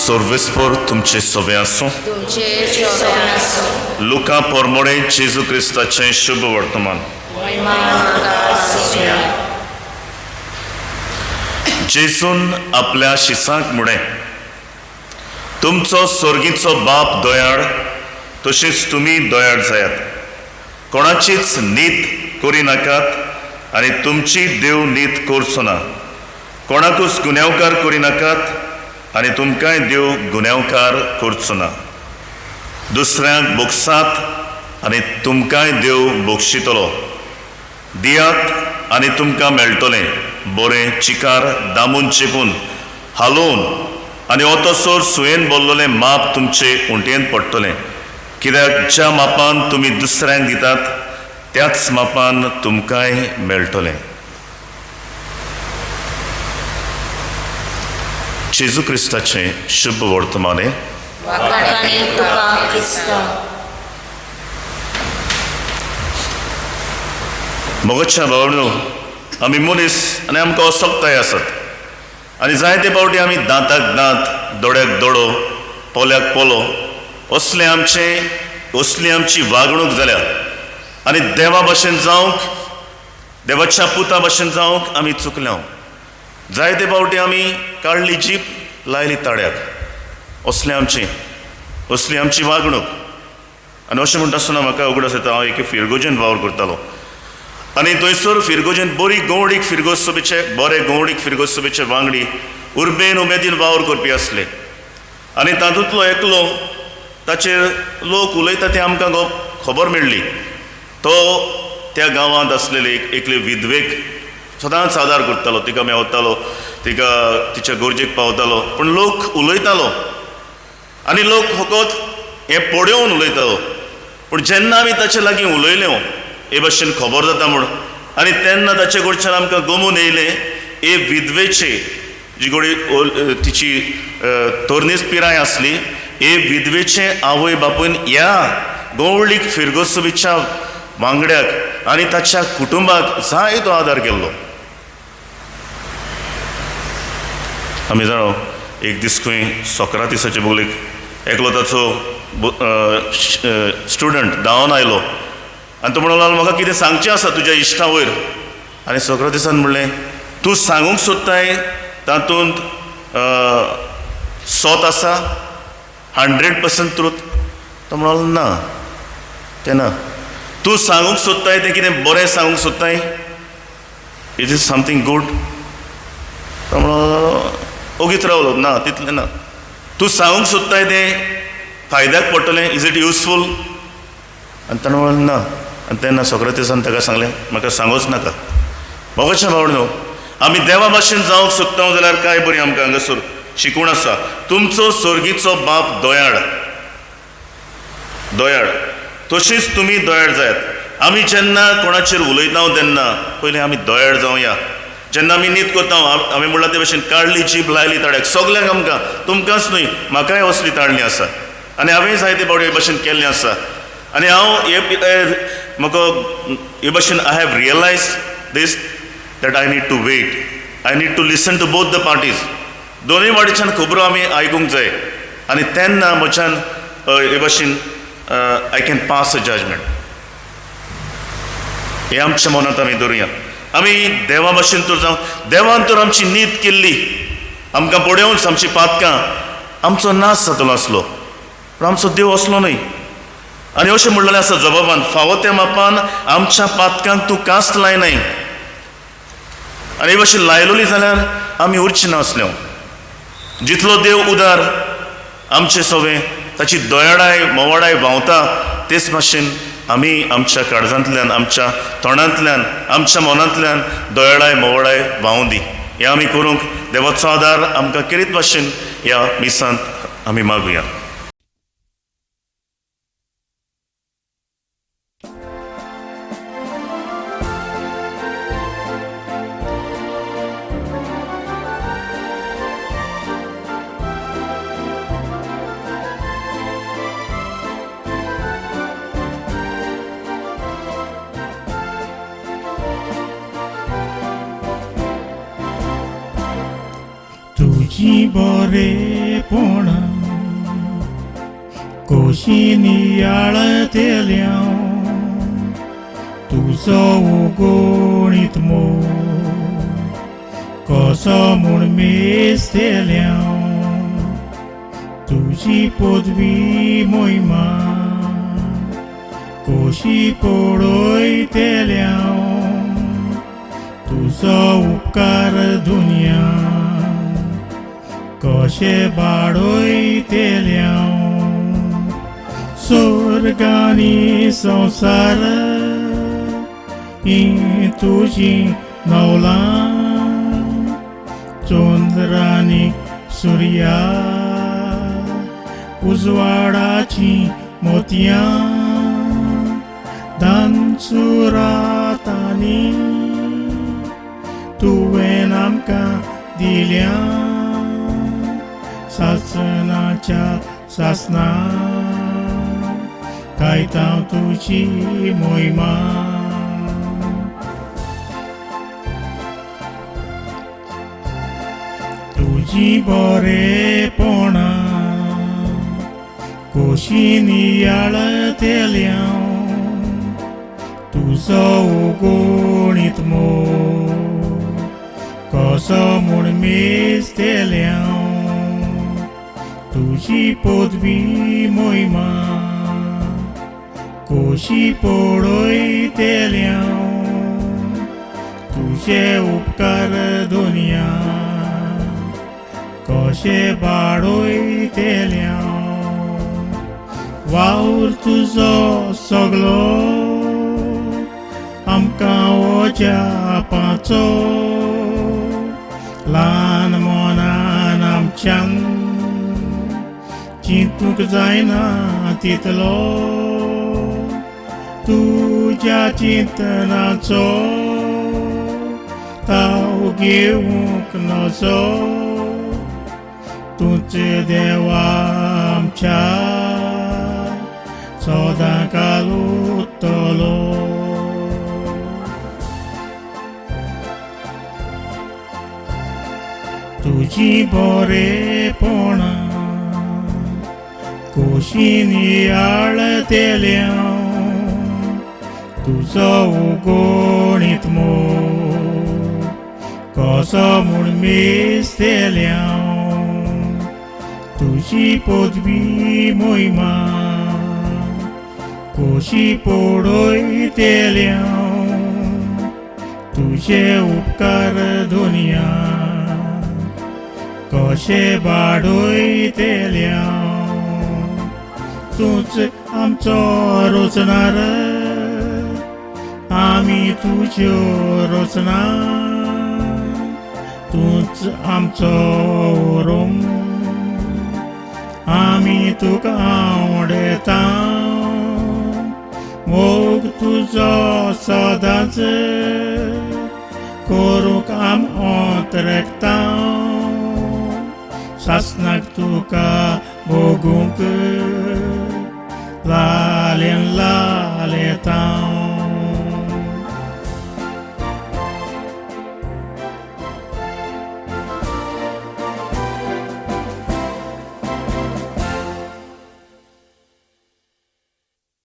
सर्वेस्पर तुमचे सवे आसूं. तुमचे सगळें आसूं. लुका पोरमोडे जेजू क्रिस्ताचें शुभ वर्तमान. महिमा तुका आसूं. जेजून आपल्या शिसांक म्हळें, तुमचो सोर्गीचो बाप दयाळ, तशीच तुमी दयाळ जायात. कोणाचीच नीत करिनाकात आनी तुमची देव नीत करचो ना. कोणाकूच गुन्यांवकार करिनाकात आनी तुमकांय देव गुन्यांवकार करचो ना. दुसऱ्यांक बोगसात आनी तुमकांय देव बोगशितलो. दियात आनी तुमकां मेळटलें. बरें चिकार दामून चेपून हालोवन आनी ओतोसर सुयेन बोल्लोलें माप तुमचे उंटयेन पडटलें. कित्याक ज्या मापान तुमी दुसऱ्यांक दितात त्याच मापान तुमकांय मेळटलें. जेजू क्रिस्ताचें शुभ वर्तमान. वाखाणी तुका क्रिस्ता. मोगाच्या भावनो, आमी मनीस आनी आमकां असक्ताय आसत आनी जायते फावटी आमी दांताक दांत, दोळ्याक दोळो, पोल्याक पोलो असलें आमचें असली आमची वागणूक जाल्या आनी देवा भशेन जावंक, देवाच्या पुता भशेन जावंक आमी चुकल्या. जायते फावटी आमी काडली जीप लायली ताळ्याक, असलें आमचें असली आमची वागणूक. आनी अशें म्हणटा आसतना म्हाका उगडास येता, हांव एके फिरगोजेन वावर करतालो आनी थंयसर फिरगोजेन बरी गवडीक फिरगोज सभेचे बरे गवडीक फिरगोज सभेचे वांगडी उर्बेन उमेदीन वावर करपी आसले आनी तातूंतलो एकलो ताचेर लोक उलयता तें आमकां खबर मेळ्ळी. तो त्या गांवांत आसलेले एकले विधवेक सदांच आदार करतालो, तिका मेवतालो, तिका तिच्या गरजेक पावतालो. पूण लोक उलयतालो आनी लोक फकत हें पळोवन उलयतालो. पूण जेन्ना आमी ताचे लागीं उलयले हे भशेन खबर जाता म्हूण, आनी तेन्ना ताचे कडच्यान आमकां गमून येयलें हे विधवेचे जी गोडी तिची तरणीच पिराय आसली, हे विधवेचे आवय बापूयन ह्या गवळीक फिरगोसबीच्या वांगड्याक आनी ताच्या कुटुंबाक जाय तो आदार केल्लो. आमी जाणो एक दीस खंय सोक्रातिसाचे बोगलेक एकलो ताचो स्टुडंट धांवन आयलो आनी तो म्हणूंक लागलो, म्हाका कितें सांगचें आसा तुज्या इश्टा वयर. आनी सोक्रातिसान म्हणलें, तूं सांगूंक सोदताय तातूंत सत आसा, 100% ट्रूथ? तो म्हणलो ना, तें ना. तूं सांगूंक सोदताय तें कितें बरें सांगूंक सोदताय? It is something good? तो म्हणलो ओगीच रावलो, ना तितलें ना. तूं सांगूंक सोदताय तें फायद्याक पडटलें? Is it useful? आनी ताणें म्हणलें ना. आनी तेन्ना सोक्रातिसान ताका सांगलें, म्हाका सांगूच नाका. मोगाच्या भावणो, आमी देवा भाशेन जावंक सोदता जाल्यार काय बरी आमकां हांगासर शिकवण आसा. तुमचो सोर्गीचो बाप दयाळ, दयाळ, तशीच तुमी दयाळ जायात. आमी जेन्ना कोणाचेर उलयता तेन्ना पयलीं आमी दयाळ जावया. जेन्ना आमी नीत करता, आमी म्हणलां ते भशेन काडली जीब लायली ताळ्याक, सगल्यांक आमकां, तुमकांच न्हय म्हाकाय असली ताळणी आसा आनी हांवें जायते फावटी हे भशेन केल्लें आसा. आनी हांव हे म्हाका हे भशेन I have realise this that I need to wait, I need to listen to both the parties. दोनूय वाटेच्यान खबरो आमी आयकूंक जाय आनी तेन्ना म्हज्यान हे भशेन I can pass a judgement. हें आमच्या मनांत आमी धरुया. आमी देवा भशेन तर जावं, देवान तर आमची नीत केल्ली, आमकां पळोवन आमची पातकां आमचो नाश जातलो आसलो, पूण आमचो देव असलो न्हय. आनी अशें म्हणलेलें आसा जबाबान, फावो त्या मापान आमच्या पातकांक तूं कास्त लायनाय. आनी हे भशेन लायलोली जाल्यार आमी उरची नासल्यो. जितलो देव उदार आमचे सवे, ताची दयाळाय मोवाडाय व्हांवता, तेच भाशेन आमी आमच्या काळजांतल्यान, आमच्या तोंडांतल्यान, आमच्या मनांतल्यान दयाळाय मोवाडाय व्हांवूं दी. हें आमी करूंक देवाचो आदार आमकां केरीत भाशेन ह्या मिसांत आमी मागुया. तुजी बरेपणां कशी नियाळतेल्या, तुजो उगणीत मोग कसो म्हूण मेजतेल्या, तुजी पदवी मोहिमा कशी पळयतेल्या, तुजो उपकार दुनिया कशे बाडयतेल्या, स्वर्गानी संवसार ही तुजी नवलां, चंद्रानी सुर्या उजवाडाची मोतयां, दानसुरातांनी तुवें आमकां दिल्या, सासणाच्या सासणा गायता तुजी मोहिमा. तुजी बरेपणां कशी नियाळतेल्या, तुजो उगणीत मोग कसो म्हूण मेजतेल्या, तुजी पदवी मोहिमा कशी पळयतेल्या, तुजे उपकार दुनिया कशे बाडयतेल्या, वावर तुजो सगलो आमकां वजापाचो, ल्हान मनान आमच्यान चिंतूंक जायना तितलो, तुज्या चिंतनाचो ताव घेवंक नजो, तूंच देवा आमच्या सदां काल उरतलो. तुजी बरेपणां कशी नियाळतेल्या, तुजो उगणीत मोग कसो म्हूण मेजतेल्या, तुजी पदवी मोहिमा कशी पळयतेल्या, तुजे उपकार दुनिया कशे बाडयतेल्या, तूंच आमचो रचणार आमी तुज्यो रचना, तूंच आमचो रोम आमी तुका आवडता, मोग तुजो सदांच करूंक आम अंतरेकता, सासणाक तुका भोगूंक लालेन लालेता.